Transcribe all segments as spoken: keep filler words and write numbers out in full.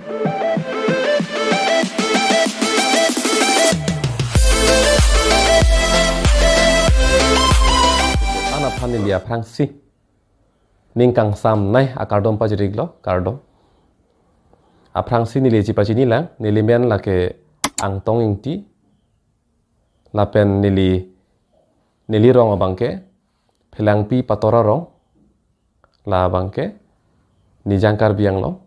An aphan neli aphrangsi ning kangsamnei akardom pajir-iklo, kardom. Aphrangsi neli chepachinilang, neli men lake Angtong Ingti, lapen neli, neli rong abangke Phelangpi Pator arong, labangke Nijang Karbi Anglong.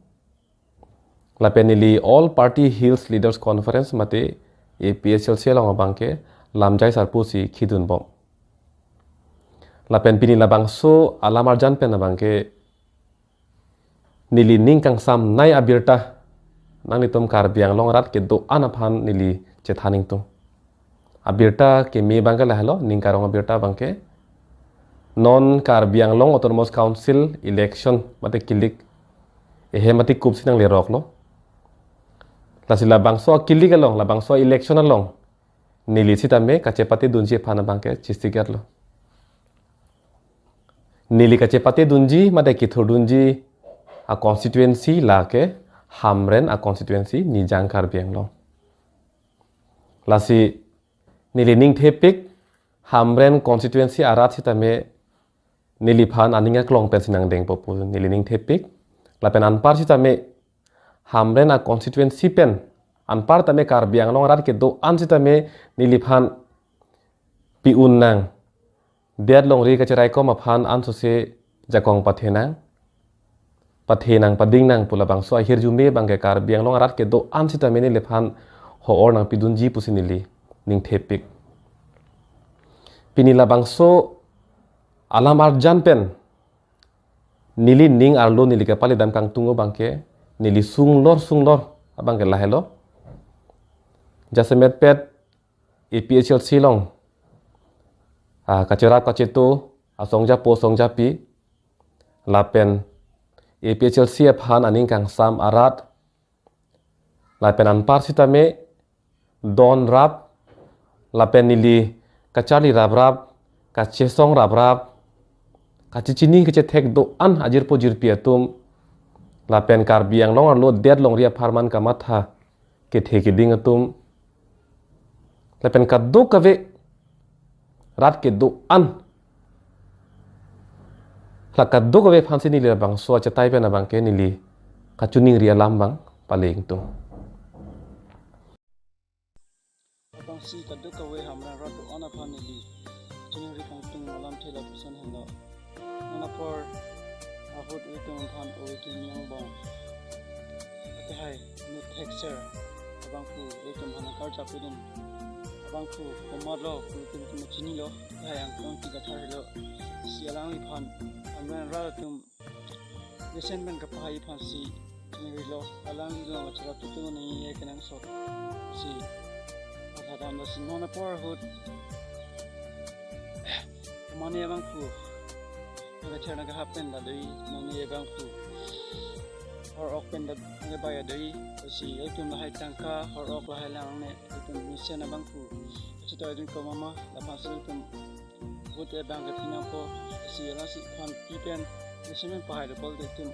Lapen neli All Party Hills Leaders Conference mate A P H L C along abangke lamjai sarpo si khidunbom. Lapen pini labangso alam arjan pen abangke neli ning kangsamnei abirta nanglitum Karbi Anglong arat kedo-an aphan neli chethan ingtung. Abirta keme abangke lahelo, ning karong abirta abangke non Karbi Anglong Autonomous Council election mate kilik ehem mate kup si nangleroklo. Lasi labangso akilik along, labangso election along neli sitame kachepatedunji aphan abangke chesik-etlo. Neli kachepatedunji mate kethurdunji a constituency lake Hamren a constituency, Nijang Karbi Anglong. Lasi neli ning thepik, Hamren constituency arat sitame neliphan aning aklong pensi nangdengpo pu neli ning thepik. Lapen anpar sitame Hamren a constituency pen anpar tame Karbi Anglong arat kedo-an sitame neliphan pi-un nang, det longri kacheraikom aphan ansose jakong pathenang, pathenang, padingnang pu labangso ahirjume abangke Karbi Anglong arat kedo-an sitame neliphan ho-or nangpidunji pusi neli ning thepik. Pini labangso alam arjan pen neli ning arlo neli kapaledam kangtung abangke neli sunglor sunglor abangke lahelo. Jasemetpet A P H L C along, ah, kacherap kacheto asong japo asong japi, lapen A P H L C aphan aning kangsam arat, lapen anpar sitame don rap, lapen neli kacharli rap rap, kachesong rap rap, kachechini kachethek do-an ajirpo jirpi atum, lapen Karbi Anglong arlo det longri apharman kamatha kethe keding atum, lapen kadokave rat kedo-an, la kadokave aphansi neli labangso achetai pen abangke neli kachiningri alam abang pale ingtung. Abangsi kadokave Hamren rat do-an aphan neli chiningri kangtung alamthe lapuson henlo. Non apor ahut ilitum aphan ove kini angbong atehai nut thekser abangphu ilitum aphan nangkarjap pidun abangphu komatlo pu ilitum chinilo, atehai Angtong Ingti Kathar helo. Si alangliphan Hamren rat atum mesen pen kapahai aphansi chiningrilo, alangli along kacherap tutu nangji kenangsot si pathadamlo. Si non apor ahut mane abangphu nangkachar nangkahap pen ta do-i, mane abangphu hor-ok pen ta nangkebai ta do-i. Si ilitum lahai tangka hor-ok lahai lang ne ilitum mesen abangphu kachetoi dun ko mama, laphansi ilitum vote abang kapinangpo. Si alangsi aphan pi pen mesen pen pahai lo pulote ilitum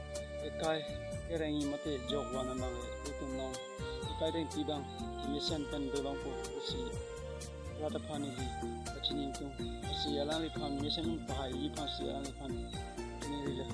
ekai kereng-i mate jokvan abang ilitum along ekai dengpi abang mesen pen dolongpo. Si rat aphan neli kachini ingtung. Si alangliphan mesen pen pahai aphansi alangliphan chiningrilo.